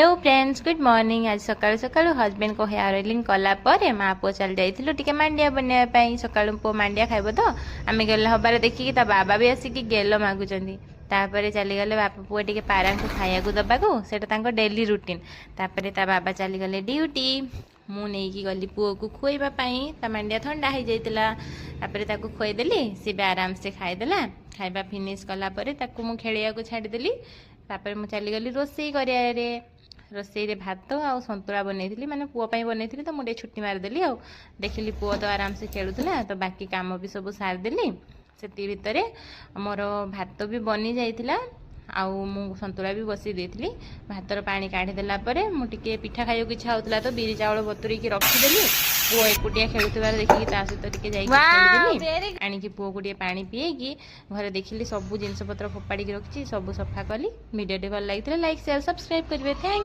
Hello friends, good morning. ଆଜି ସକାଳୁ ସକାଳୁ ହଜବେଣ୍ଡଙ୍କ ହେୟାର ଅଏଲିଂ କଲା ପରେ ମା ପୁଅ ଚାଲି ଯାଇଥିଲୁ ଟିକେ ମାଣ୍ଡିଆ ବନେଇବା ପାଇଁ। ସକାଳୁ ପୁଅ ମାଣ୍ଡିଆ ଖାଇବ ତ ଆମେ ଗେଲ ହବାର ଦେଖିକି ତା ବାବା ବି ଆସିକି ଗେଲ ମାଗୁଛନ୍ତି। ତାପରେ ଚାଲିଗଲେ ବାପା ପୁଅ ଟିକେ ପାରାଙ୍କୁ ଖାଇବାକୁ ଦେବାକୁ, ସେଇଟା ତାଙ୍କ ଡେଲି ରୁଟିନ୍। ତାପରେ ତା ବାବା ଚାଲିଗଲେ ଡ୍ୟୁଟି, ମୁଁ ନେଇକି ଗଲି ପୁଅକୁ ଖୁଆଇବା ପାଇଁ। ତା ମାଣ୍ଡିଆ ଥଣ୍ଡା ହେଇଯାଇଥିଲା। ତାପରେ ତାକୁ ଖୁଆଇଦେଲି, ସେ ବି ଆରାମସେ ଖାଇଦେଲା। ଖାଇବା ଫିନିଶ୍ କଲା ପରେ ତାକୁ ମୁଁ ଖେଳିବାକୁ ଛାଡ଼ିଦେଲି। ତାପରେ ମୁଁ ଚାଲିଗଲି ରୋଷେଇ କରିବାରେ। ରୋଷେଇରେ ଭାତ ଆଉ ସନ୍ତୁଳା ବନେଇଥିଲି, ମାନେ ପୁଅ ପାଇଁ ବନେଇଥିଲି ତ ମୁଁ ଟିକେ ଛୁଟି ମାରିଦେଲି। ଆଉ ଦେଖିଲି ପୁଅ ତ ଆରାମସେ ଖେଳୁଥିଲା, ତ ବାକି କାମ ବି ସବୁ ସାରିଦେଲି। ସେତିକି ଭିତରେ ମୋର ଭାତ ବି ବନି ଯାଇଥିଲା ଆଉ ମୁଁ ସନ୍ତୁଳା ବି ବସେଇ ଦେଇଥିଲି। ଭାତର ପାଣି କାଢ଼ିଦେଲା ପରେ ମୁଁ ଟିକେ ପିଠା ଖାଇବାକୁ ଇଚ୍ଛା ହେଉଥିଲା, ତ ବିରି ଚାଉଳ ବତୁରେଇକି ରଖିଦେଲି। ପୁଅ ଏକୁଟିଆ ଖେଳୁଥିବାର ଦେଖିକି ତା ସହିତ ଟିକେ ଯାଇକି ଖେଳିଦେଲି। ଆଣିକି ପୁଅକୁ ଟିକେ ପାଣି ପିଏଇକି ଘରେ ଦେଖିଲି ସବୁ ଜିନିଷପତ୍ର ଫୋପାଡ଼ିକି ରଖିଛି, ସବୁ ସଫା କଲି। ଭିଡ଼ିଓଟି ଭଲ ଲାଗିଥିଲେ ଲାଇକ୍, ସେୟାର, ସବସ୍କ୍ରାଇବ୍ କରିବେ। Thank